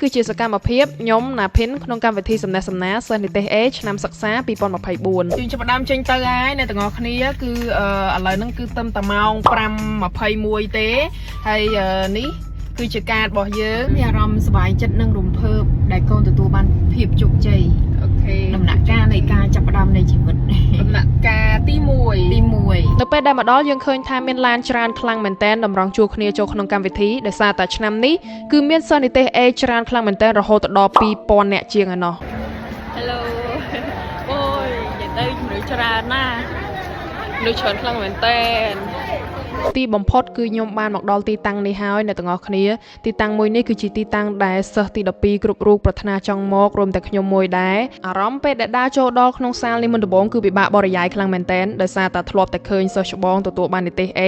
គឺជាសកម្មភាពខ្ញុំណាភិនក្នុងកម្មវិធីសំណេះសំណាលសិស្សនិទេស A ឆ្នាំសិក្សា2024យើងចាប់ផ្ដើមចេញទៅហើយអ្នកទាំងអស់គ្នាគឺឥឡូវហ្នឹងគឺទឹមតែម៉ោង5:21ទេហើយនេះគឺជាកាតរបស់យើង មានអារម្មណ៍សប្បាយចិត្តនិងរំភើបដែលកូនទទួលបានភាពជោគជ័យ okay ដំណាក់កាលនៃការចាប់ផ្ដើមនៃជីវិត ដំណាក់កាលទី1 ទី1 នៅពេលដែលមកដល់យើងឃើញថាមានឡានច្រើនខ្លាំងមែនទែនតម្រង់ជួរគ្នាចូលក្នុងកម្មវិធីដោយសារតែឆ្នាំនេះគឺមានសិស្សនិទេស A ច្រើនខ្លាំងមែនទែនរហូតដល់2000នាក់ជាងឯណោះ Hello អូយនិយាយទៅជំរឿច្រើនណាស់ នៅច្រើនខ្លាំងមែនតើទីបំផុតគឺខ្ញុំបានមកដល់ទីតាំងនេះហើយអ្នកទាំងអស់គ្នាទីតាំងមួយនេះគឺជាទីតាំងដែលសិស្សទី12គ្រប់រូបប្រាថ្នាចង់មករួមទាំងខ្ញុំមួយដែរអារម្មណ៍ពេលដែលដើរចូលដល់ក្នុងសាលនេះមុនដំបូងគឺពិបាកបរិយាយខ្លាំងមែនទែនដោយសារតែធ្លាប់តែឃើញសិស្សច្បងទទួលបាននិទេស A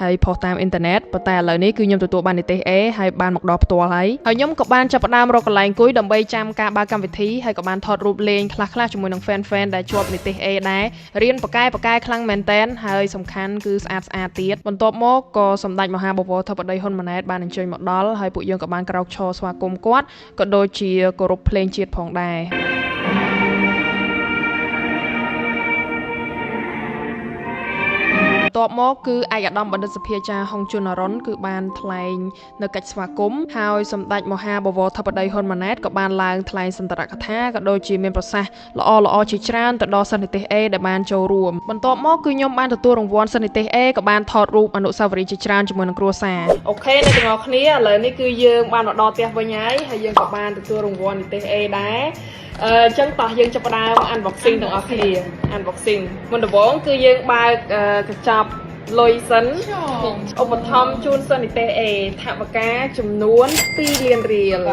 ហើយផុសតាមអ៊ីនធឺណិតប៉ុន្តែឥឡូវនេះគឺខ្ញុំទទួលបាននិទេស A ហើយបានមកដល់ផ្ទាល់ហើយហើយខ្ញុំក៏បានចាប់ផ្ដើមរកកន្លែងអង្គុយដើម្បីចាំការបើកកម្មវិធីហើយក៏បានថតរូបលេងខ្លះៗជាមួយនឹង fan fan ដែលជាប់និទេស A ដែររៀនប៉កែប៉កែខ្លាំងមែនតែនហើយសំខាន់គឺស្អាតស្អាតទៀតបន្ទាប់មកក៏សម្ដេចមហាបវរធិបតីហ៊ុនម៉ាណែតបានអញ្ជើញមកដល់ហើយពួកយើងក៏បានក្រោកឈរស្វាគមន៍គាត់ក៏ដូចជាគោរពភ្លេងជាតិផងដែរ បន្ទាប់មកគឺឯកឧត្តមបណ្ឌិតសភាចារ្យហុងជួនអរុនគឺបានថ្លែងនៅកិច្ចស្វាគមន៍ហើយសម្ដេចមហាបវរធិបតីហ៊ុនម៉ាណែតក៏បានឡើងថ្លែងសន្ទរកថាក៏ដូចជាមានប្រសាសន៍ល្អល្អជាច្រើនទៅដល់សិស្សនិទេស A ដែលបានចូលរួមបន្ទាប់មកគឺខ្ញុំបានទទួលរង្វាន់សិស្សនិទេស A ក៏បានថតរូបអនុស្សាវរីយ៍ជាច្រើនជាមួយនឹងគ្រួសារ okay អ្នកទាំងអស់គ្នាឥឡូវនេះគឺយើងបានមកដល់ផ្ទះវិញហើយហើយយើងក៏បានទទួលរង្វាន់និទេស A ដែរអឺអញ្ចឹងតោះយើងចាប់ផ្ដើម unboxing ទាំងអស់គ្នា unboxing មុនដំបូងគឺយើងបើកកញ្ចប់លុយសិនឧបត្ថម្ភជូនសិស្សនិទេស A ថវិកាចំនួន2លានរៀល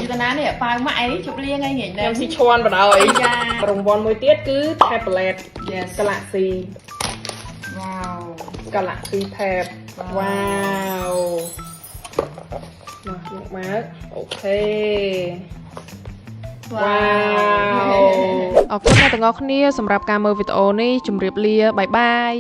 យូរណានេះប៉ាវម៉ាក់អីជប់លៀងអីងាយ ខ្ញុំស៊ីឈួនបណ្ដោយ ចា រង្វាន់មួយទៀតគឺ tablet Yes Galaxy វ៉ាវ Galaxy Tab វ៉ាវមកយកមក okay វ៉ាវអរគុណអ្នកទាំងអស់គ្នាសម្រាប់ការមើលវីដេអូនេះជម្រាបលា bye bye.